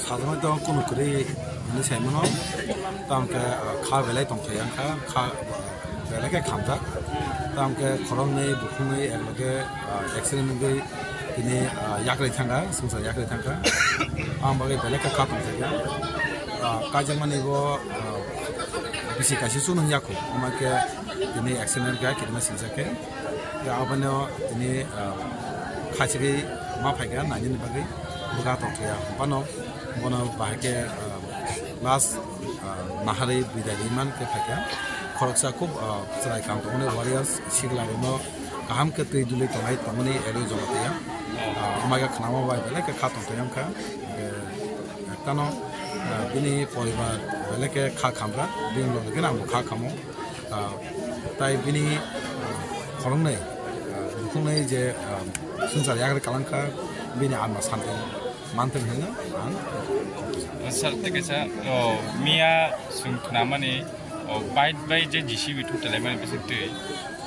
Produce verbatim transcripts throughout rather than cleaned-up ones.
Sajaknai to kunu kwrwi hinwi saimano. Tamo khe, ah, kha belai tongthai wngkha, kha belai khe khamjak. Tamo khe khoroknwi bukhuknwi ekloge, ah, accident wngwi tini, ah, yakrwi thangkha, swngchar yakrwi thangkha. Ang bagwi belai khe kha tongthai kha. Ah, kaijakmani bo, ah, bisi kaisa chukno yakho, omo khe tini accident khe kirima singjak khe. Abono tini, ah, khachigwi ma phaikha nainani bagwi bwkha tongthai ya. Phano bono bahai khe, ah, last, ah, naharwi bidai ri man khe phaikha. Khoroksa khub, ah, chwrai kam tongmani warriors sikla rokno kaham khe twi duli tongnai tongmani ero joma twi ya. Ah, omo khe khnama bai belai khe kha tongthai wngkha. Eh, Tano, ah, bini poribar belai khe kha khamjak, bini loge khe ang bo kha khamo. Ah, tai bini, ah, khoroknwi, ah, bukhuknwi je, ah, swngchar yakarwi kwlangkha, bini atma santi manthung hinwi ang. Sir, tei kaisa, oh, miya chwng khnamani, oh, bike bai je J C B thuk talaimani bising twi,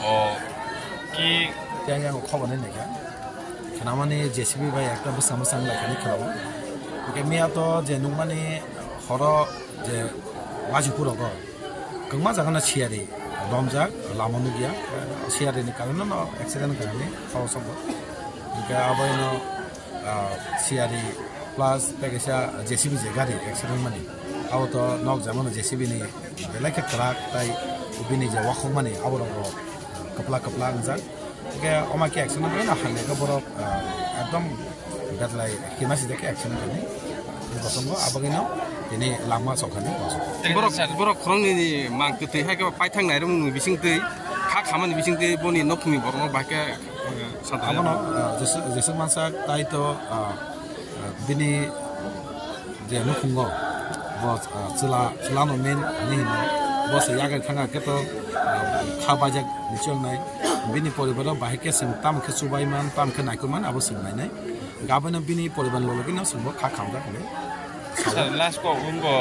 oh, ki Tei ang khobor nai naikha. Khnamani J C B bai ekta bwsang bwsang lai khani khnao. Hwnkhe miya to je nukmani horo je Wajipur rogo kwbangma jaga no siyari romjak, lama nukya, siyari ni karon no accident wngkha hwnwi khoro sokgo. Hwnkhe abo no, ah, siyari plus tei kaisa J C B je gari accident mani, abo to nok jama no J C B ni belai khe kwrak tai bini je wakhok mani abo rok kwpla kwpla wngjak. Hwnkhe omo khe action no belai no hamya khe borok, ah, ekdom betlai khe ma sijak khe action no khe ni bosongo abagwi no tini lama sok khe ni bosongo. Borok, borok khoroknwi ni mang kwtwi hai khe paithak nairwkmani bising twi kha khamani bising twi boni nokhungni borok no bahai khe, eh, santa abono, ah, jeswk, jeswk mansa tai to, ah, ah, bini je nukhungo bo, ah, chwla, chwlano main hinwi hino. Bo se yakarwi thangkha khe to, ah, kha bajak ni chongnai. Bini poribaro bahai khe chwng tamo khe chubai man, tamo khe naikolman abo chwng nainai. Abono bini poribar logino chwngbo kha khamjak hinwi. Sir, last ko wngbo